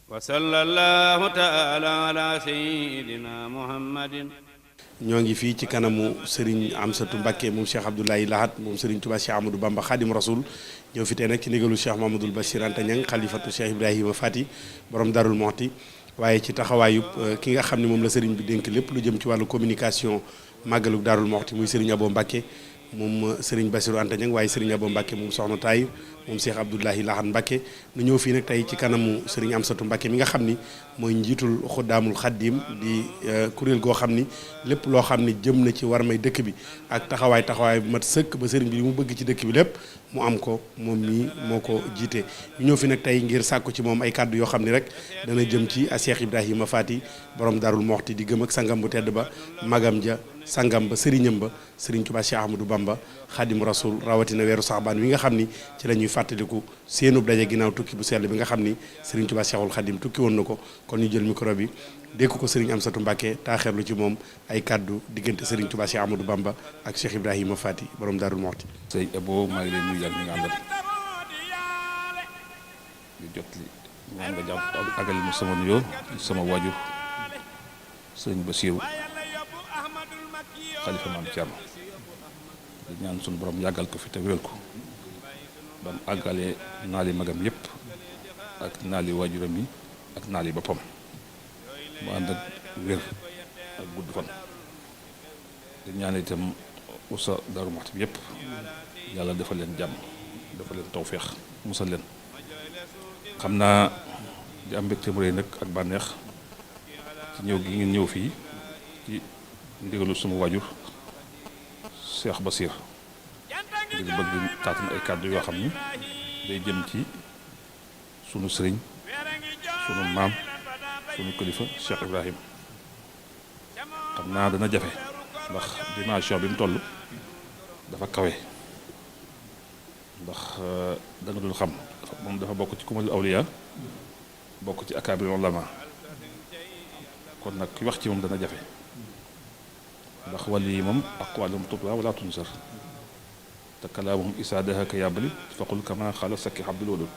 wa sallallahu taala ala sayyidina muhammadin. ñoo ngi fii ci kanamu Serigne Amsatou Mbacké moom Cheikh Abdoulaye Lahat moom Serigne Touba Cheikh Amadou Bamba Khadim Rasoul ñëw fi tey nag ci ndigalu Cheikh Mamadou Bachir Anta Niang xalifatu Cheikh Ibrahima Fati borom Darou Mouhty waaye ci taxawaayub ki nga xam ne moom la Serigne bi dénk lépp lu jëm ci wàllu communication màggalu Darou Mouhty muy Serigne Abo Mbacké moom Serigne Bassirou Anta Niang waaye Serigne Abo Mbacké moom Soxna Taïr moom Cheikh Abdoulaye Lahat Mbacké nu ñëw fii nag tey ci kanamu Serigne Amsatou Mbacké mi nga xam ni mooy njiitul Xuddaamul Xaddim di kuréel goo xam ni lépp loo xam ni jëm na ci war may dëkk bi ak taxawaay bu mat sëkk ba Serigne bi li mu bëgg ci dëkk bi lépp mu am ko moom mii moo ko jiite. ñu ñëw fi nag tey ngir sàkku ci moom ay kàddu yoo xam ni rek dana jëm ci a Cheikh Ibrahima Fati borom Darou Mouhty di gëm ak sangam bu tedd ba magam ja sangam ba sëriñam ba Serigne Touba Cheikh Ahmadou Bamba Khadim Rasoul rawatina weeru Saxbaan wi nga xam ni ci la ñuy fàttaliku seenub daje ginnaaw tukki bu sell bi nga xam ni Serigne Touba Cheikhul Khadim tukki woon na ko kon ñu jël micro bi dékk ko Serigne Amsatou Mbacké taaxeerlu ci moom ay kàddu diggante Serigne Touba Cheikh Ahmadou Bamba ak Cheikh Ibrahima Fati borom Darou Mouhty. sëñ Abo maa ngi leen nuyu yàlla ñu ngi àndal di jot li ñaan nga jàpp agal mu sama nuyoo sama waajur sëñ Bassirou xalifa maam Thierno di ñaan suñu borom yàggal ko fi te wéral ko ba mu àggalee naali magam yëpp ak naali waajuram yi ak naali boppam mu ànd ak wér ak gudd fan di ñaan itam usa Darou Mouhty bi yëpp yàlla defal leen jàmm defal leen tawféex musal leen xam naa di am mbégte mu rëy nag ak bànneex ci ñëw gi ngeen ñëw fii ci ndigalu suma waajur Cheikh Bassir ngir bëgg taatan ay kàddu yoo xam ni day jëm ci sunu sëriñ sunu maam sunu kilifa Cheikh Ibrahim xam naa dana jafe ndax dimension bi mu toll dafa kawe ndax da nga dul xam moom dafa bokk ci kumalul awliya bokk ci akaabir ulama kon nag ki wax ci moom dana jafe ndax wàll yi moom aqwaalum tutla wala tunsar te kalaamuhum isaa dahaka yàbbali faqul kama xaala sakki abdul wadud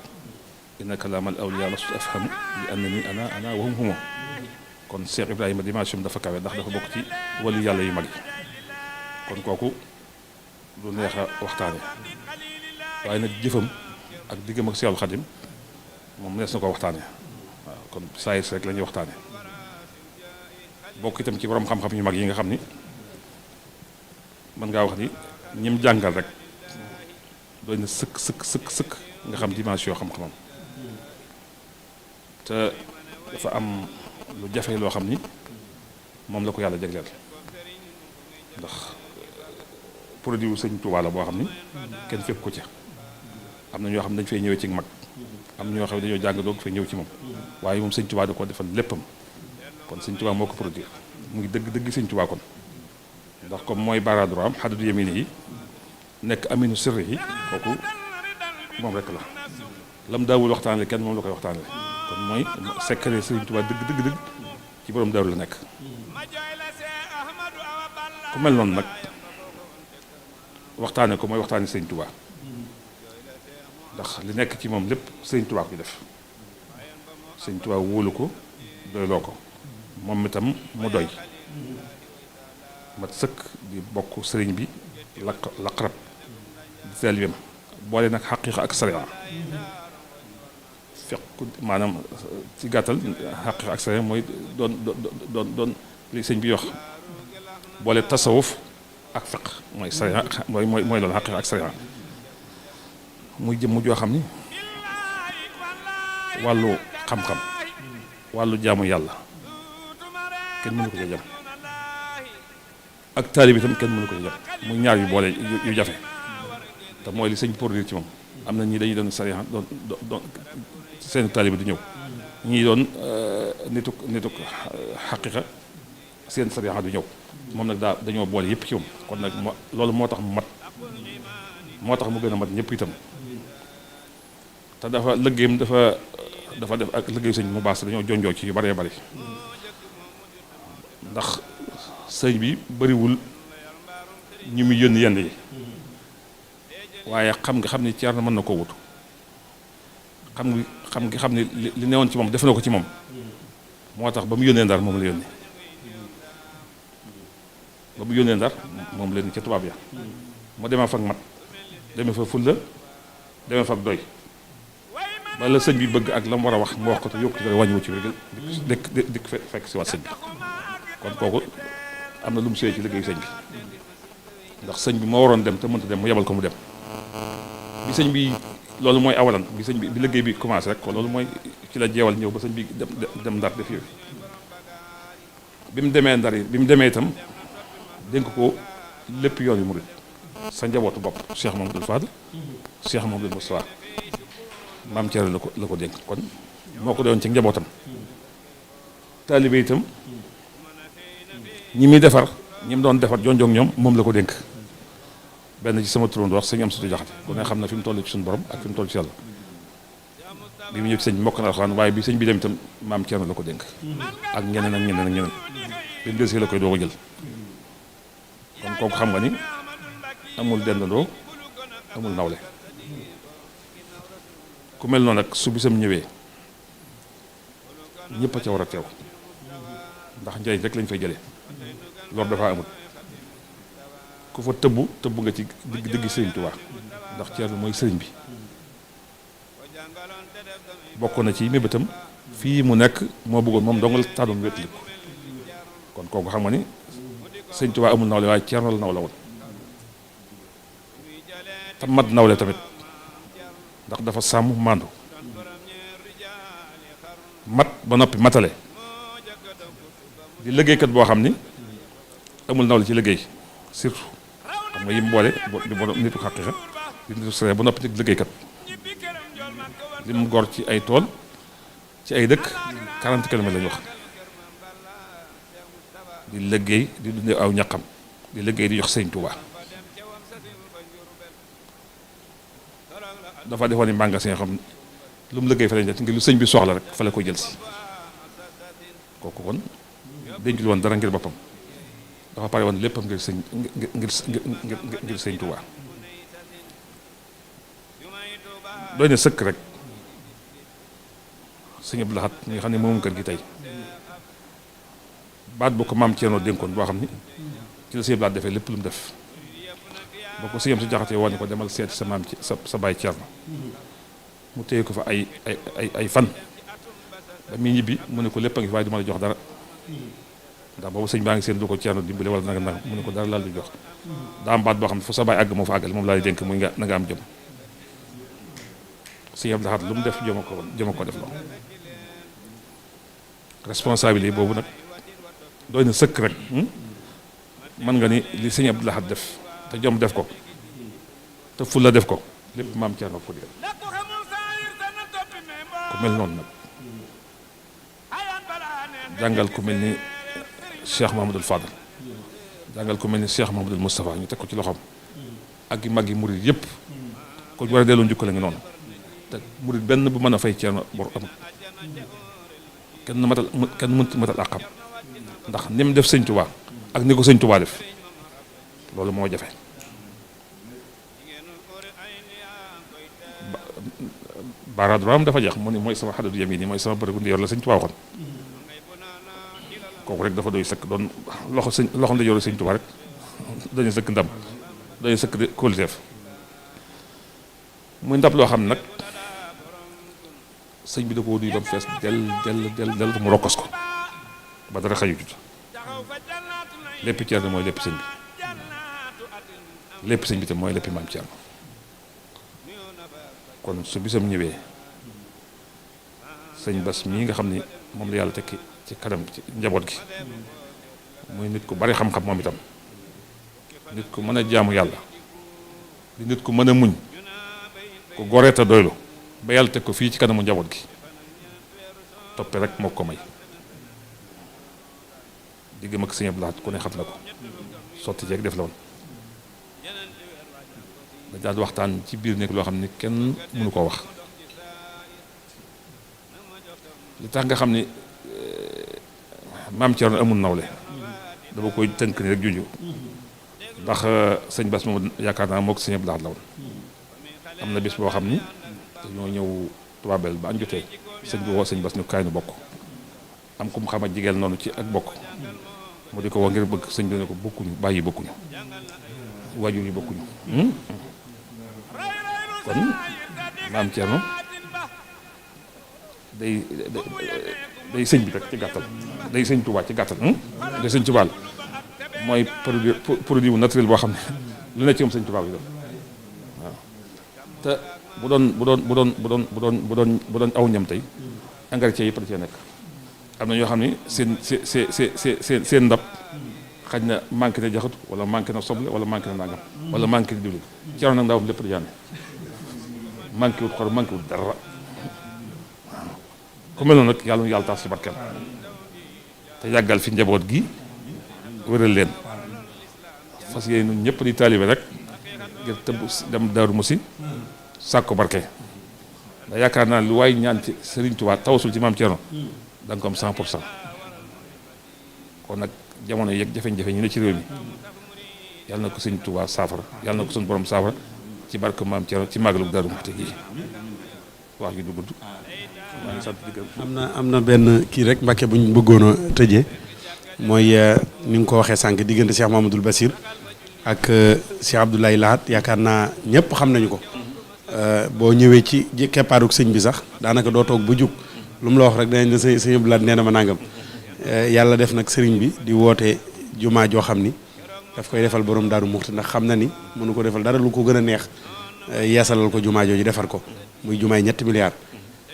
inna kalaamal awliya lastu afhamu li annani ana wahum humo kon Cheikh Ibrahima dimension dafa kawe ndax dafa bokk ci wàllu yàlla yu mag yi kon kooku du neex a waxtaane waaye nag jëfam ak diggam ak Seexul Xadim moom nees na ko waxtaane waaw kon saa rek la ñuy waxtaane bokk itam ci borom xam-xam yu mag yi nga xam ni mën ngaa wax ni ñim jàngal rek doy na sëkk nga xam dimension xam-xamam te dafa am lu jafe loo xam ni moom la ko yàlla jagleel ndax produit wu sëñ Tuubaa la boo xam ni kenn fekk ko ca am na ñoo xam ne dañ fay ñëwee ci mag am ñoo xam ne dañoo jàng doog fay ñëw ci moom waaye moom sëñ Tuubaa da ko defal léppam kon sëñ Tuubaa moo ko produire mu ngi dëgg sëñ Tuubaa kon ndax comme mooy baradro am xaddu yamini yi nekk aminu sirri yi kooku moom rek la lam daawul waxtaanee kenn moom la koy waxtaanee kon mooy secret sëñ Tuubaa dëgg ci borom daaru la nekk ku mel noonu nag waxtaane ko mooy waxtaane sëñ Tuubaa ndax li nekk ci moom lépp sëñ Tuubaa ko def sëñ Tuubaa wóolu ko doyloo ko moom itam mu doy mat sëkk di bokk sëriñ bi laqarab di taalibeem boole nag xaqiiqa ak sariya fekk maanaam ci gàttal xaqiiqa ak sariya mooy doon li sëñ bi wax boole tasawuf ak fiq mooy sariya mooy loolu xaqiiqa ak sariya muy jëm joo xam ni wàllu xam-xam wàllu jaamu yàlla kenn mënu ko ca jam ak taalib itam kenn mënu ko ca jam muy ñaar yu boole yu jafe te mooy li sëñ produire ci moom am na ñi dañuy doon sariya doon seen taalib di ñëw ñii doon nituk xaqiqa seen sariya du ñëw moom nag dañoo boole yëpp ci moom kon nag loolu moo tax mu mat moo tax mu gën a mat ñëpp itam te dafa liggéeyam dafa def ak liggéeyu sëñ mu baas dañoo jonjoo ci yu bëree bëri ndax sëñ bi bëriwul ñu muy yónni yenn yi waaye xam nga xam ni Ceerno mën na koo wutu xam ne li newoon ci moom def na ko ci moom moo tax ba mu yónnee Ndar moom la yónnee ba mu yónnee Ndar moom leen ca tubaab ya mu demee fa ak mat demee fa fulla demee fa ak doy ba la sëñ bi bëgg ak la mu war a wax mu wax ko te yokku ci wàññiwu ci wér dikk fekk si waat sëñ bi kon kooku am na lu mu suyee ci liggéeyu sëñ bi ndax sëñ bi moo waroon dem te mënta dem mu yebal ko mu dem bi sëñ bi loolu mooy awalan bi sëñ bi liggéey bi commencé rek ko loolu mooy ci la jeewal ñëw ba sëñ bi dem Ndar def yooyu bi mu demee Ndar yi bi mu demee itam dénk ko lépp yoon yu murid sa njabootu bopp Cheikh Mamadou Fadl Cheikh Mamadou Moustapha maam Thierno la ko dénk kon moo ko doon ci njabootam taalibe itam ñi muy defar ñi mu doon defar jonjoog ñoom moom la ko dénk benn ci sama turoon wax sëñ am sutu jaxate ku ne xam na fi mu toll ci suñu borom ak fi mu toll ci yàlla bi mu ñëw ci sëñ bi mokk na alxuraan waaye bi sëñ bi dem itam maam Thierno la ko dénk ak ñeneen ak ñeneen ak ñeneen bi mu desee la koy doo ko jël kon kooku xam nga ni amul dendandoo amul nawle ku mel noonu nag su bisam ñëwee ñëpp a ca war a teew ndax njëriñ rek lañ fay jëlee lor dafa amul ku fa tëbb nga ci dëgg sëriñ Tuubaa ndax Ceerno mooy sëriñ bi bokk na ci mébétam fii mu nekk moo bëggoon moom dongal tànnoon wétali ko kon kooku xam nga ni sëriñ Tuubaa amul nawle waaye Ceerno la nawle woon te mat nawle tamit ndax dafa sàmm màndu mat ba noppi matale di liggéeykat boo xam ni amul nawle ci liggéey surtout xam nga yim boole di borom nitu xaqiiqa di nitu sere ba noppi nit liggéeykat li mu gor ci ay tool ci ay dëkk 40 kilomètres la ñu wax di liggéey di dundee aw ñaqam di liggéey di jox sëñ Tuubaa dafa defoon ni magasin xam lu mu liggéey fa lañ def ngir lu sëñ bi soxla rek fa la koy jël si kooku kon dencul woon dara ngir boppam dafa pare woon léppam ngir sëñ ngir sëñ Tuubaa doy na sëkk rek sëñ Abdou Lahad mi nga xam ne moom kër gi tey baat bu ko maam Thierno dénkoon boo xam ni ci la sëñ Abdou Lahad defee lépp lu mu def boo ko sëñam si jaxatee woon ko demal seeti sa maam ci sa baay Thierno mu téye ko fa ay fan ba muy ñibbi mu ne ko lépp a ngi waaye du ma la jox dara ndax boobu sëñ baa ngi seen du ko Thierno dimbale wala nanga mu ne ko dara laal du jox daa am baat boo xam ne fu sa baay àgg moo fa àggale moom laa lay dénk muy nga na nga am jom sëñ Abdou Lahad lu mu def joma ko def loo responsabilité boobu nag doy na sëkk rek mën nga ni li sëñ Abdou Lahad def te jom def ko te fulla def ko lépp maam Thierno ko digal ku mel noonu nag jàngal ku mel ni Cheikh Mahamadul Fadal jàngal ku mel ni Cheikh Mahamadul Moustapha ñu teg ko ci loxoom ak mag yi murid yëpp ko war a delloo njukkal la ngi noonu te murid benn bu mën a fay Thierno bor amul kenn mënut matal àqam ndax ni mu def sëñ Tuubaa ak ni ko sëñ Tuubaa def loolu moo jafe baaraaduraam dafa jeex mu ne mooy sama xadadu yamin yi mooy sama bërëbu ndijoor la sëñ Tuubaa waxoon kooku rek dafa doy sëkk doon loxo ndijooru sëñ Tuubaa rek dañu sëkk ndam dañu sëkk de kóoluteef muy ndab loo xam ne nag sëñ bi da koo duy ba mu fees del mu rokkos ko ba dara xaju jut lépp Thierno mooy lépp sëñ bi lépp sëñ bi tam mooy lépp maam Thierno kon su bisam ñëwee sëñ Bass mii nga xam ni moom la yàlla tekki ci kanam ci njaboot gi muy nit ku bari xam-xam moom itam nit ku mën a jaamu yàlla di nit ku mën a muñ ku goreeta doylu ba yàlla teg ko fii ci kanamu njaboot gi toppe rek moo ko may diggam ak sëñ Abdou Lahad ku ne xam na ko sotti jeeg def la woon da daal waxtaan ci biir nekk loo xam ne kenn mënu koo wax li tax nga xam ni maam Thierno amul nawle dama koy tënk ni rek junju ndax sëñ Bass moom yaakaar naa moo ko sëñ Abdou Lahad la woon am na bis boo xam ni dañoo ñëw tubaabel ba añ jotee sëñ bi woo sëñ Bass ñu kaay nu bokk am ku mu xam a jigéen noonu ci ak bokk mu di ko woo ngir bëgg sëñ bi ne ko bokkuñu bàyyi bokkuñu waajur yi bokkuñu kon maam Thierno day sëñ bi rek ci gàttal day sëñ Touba ci gàttal day sëñ Touba la mooy produit naturel boo xam ne lu ne ci moom sëñ Touba bi doon waaw te bu doon aw ñam tey engrais yëpp da cee nekk am na ñoo xam ne seen ndab xaj na manqué na jaxatu wala manqué na soble wala manqué na nangam wala manqué na diwlin Thierno nag ndawam lépp da jaane manqué wut xor manqué wut dara ku mel noonu nag yàlla na yàlla taas ci barkeel te yàggal fi njaboot gi wëral leen fas yéene ñun ñëpp di taalibe rek ngir tëbb dem Daaru Musi sàkko barke da yaakaar naa lu waay ñaan ci Serigne Touba tawasul ci maam Thierno da nga ko am 100% kon nag jamono yeeg jafe-jafe ñu ne ci réew mi yàlla na ko Serigne Touba saafara yàlla na ko suñu borom saafara ci barke maam Thierno ci màggalu Daaru Muxti gi wax gi du gudd maa ngi sant di gërëm. am na benn kii rek Mbàkke bu ñu bëggoon a tëjee mooy ni nga ko waxee sànq diggante Cheikh Mamadou Bassir ak Cheikh Abdoulaye Lahat yaakaar naa ñëpp xam nañu ko boo ñëwee ci keppaaruk sëñ bi sax daanaka doo toog bu jug lu mu la wax rek danañ la sëñ Abdou Lahat nee na ma nangam yàlla def nag sëriñ bi di woote jumaa joo xam ni daf koy defal borom Daaru Muxti ndax xam na ni mënu ko defal dara lu ko gën a neex yeesalal ko jumaa jooju defar ko muy jumaay 3 milliards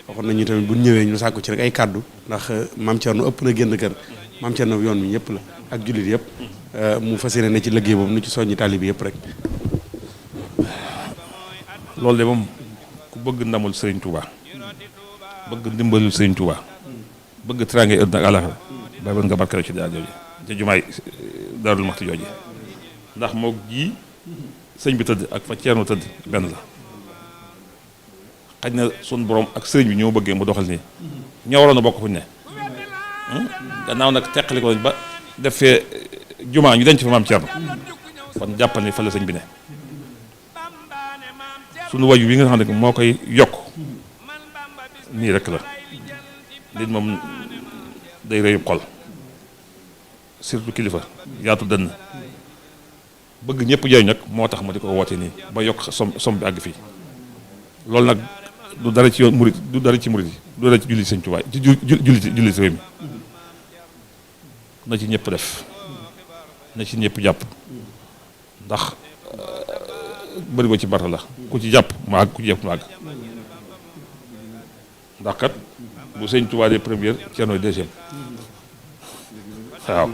waxoon nañu tamit bu ñëwee ñu sàkku ci rek ay kàddu ndax maam Thierno ëpp na génn kër maam Thierno yoon mi ñëpp la ak jullit yëpp mu fas yéene ne ci liggéey boobu nu ci soññi taalibe yëpp rek. loolu de moom ku bëgg ndamul Serigne Touba bëgg ndimbalul Serigne Touba bëgg teraangay àddina ak àllaaxira ba nga barkeel ci daal jooju ca jumaay Daarul Muxti jooju ndax moog ji sëñ bi tëdd ak fa Thierno tëdd benn la. xaj na sun borom ak sëriñ bi ñoo bëggee mu doxal nii ñoo waroon a bokk fu ñu ne gannaaw nag teqali ko ba def fee jumaa ñu denc fa maam Thierno kon jàppal ni fa la sëñ bi ne sunu waju bi nga xam ne moo koy yokk nii rek la nit moom day rëyub xol surtout kilifa yaatu dënn bëgg ñëpp jëriñ nag moo tax ma di ko woote nii ba yokk som bi àgg fii loolu nag du dara ci yoon murit du dara ci murit yi du dara ci julli sëñ Tuubaa ci julli réew mi na ci ñëpp def na ci ñëpp jàpp ndax bëri ba ci barta la ku ci jàpp mu àgg ku ci jàpp mu àgg ndax kat bu sëñ Tuubaa de première Thierno deuxième waaw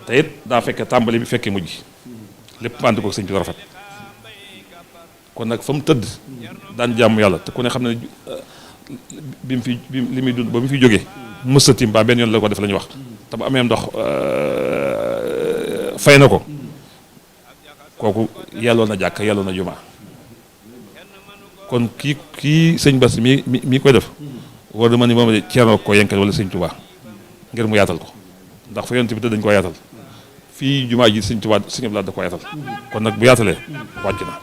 te it daa fekke tàmbali bi fekkee mujj lépp ànd ko sëñ bi rafet kon nag fa mu tëdd daan jàmm yàlla te ku ne xam ne bi mu fi li muy dund ba mu fi jógee mësatim ba benn yoon la ko def la ñu wax te bu amee ndox fay na ko kooku yelloo na jàkk yelloo na jumaa kon kii sëñ Bass mi koy def war na ma ni moom de Thierno ko yenkal wala sëñ Touba ngir mu yaatal ko ndax fa yonent bi tëdd dañ ko yaatal fii jumaa ji sëñ Touba sëñ Abdou Lahad da ko yaatal kon nag bu yaatalee wàcc na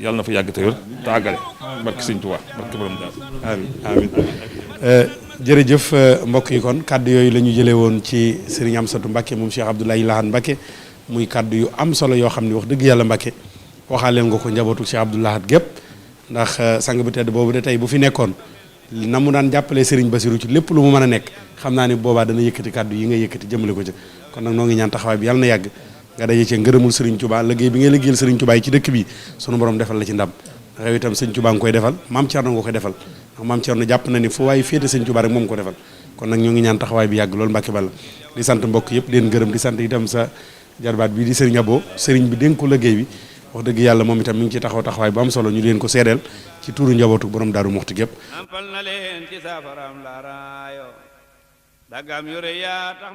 yàlla na fa yàgg te wér te àggale barki sëñ Touba barki borom daal amiin jërëjëf mbokk yi kon kaddu yooyu la ñu jëlee woon ci Serigne Amsatou Mbacké moom Cheikh Abdoulaye Lahat Mbacké muy kaddu yu am solo yoo xam ne wax dëgg yàlla Mbacké waxaaleen nga ko njabootu Cheikh Abdou Lahad gépp ndax sang bu tedd boobu de tey bu fi nekkoon na mu daan jàppalee Serigne Bassirou ci lépp lu mu mën a nekk xam naa ni boobaa dana yëkkati kaddu yi nga yëkkati jëmale ko ci kon nag noo ngi ñaan taxawaay bi yàlla na yàgg nga daje ci ngërëmul Serigne Touba liggéey bi ngay liggéeyal Serigne Touba yi ci dëkk bi sunu borom defal la ci ndam ndax yow itam Serigne Touba nga koy defal maam Thierno nga koy defal ndax maam Thierno jàpp na ni fu waaye féete Serigne Touba rek moom ko defal kon nag ñoo ngi ñaan taxawaay bi yàgg loolu Mbacké Balla di sant mbokk yëpp leen gërëm di sant itam sa jarbaat bi di Serigne Abo Serigne bi dénk ko liggéey bi wax dëgg yàlla moom itam mi ngi ci taxawaay bu am solo ñu leen ko seedeel ci tuuru njabootu borom Daaru Muxti gépp ampal na leen ci safaram la raayo dagam yore yaa tax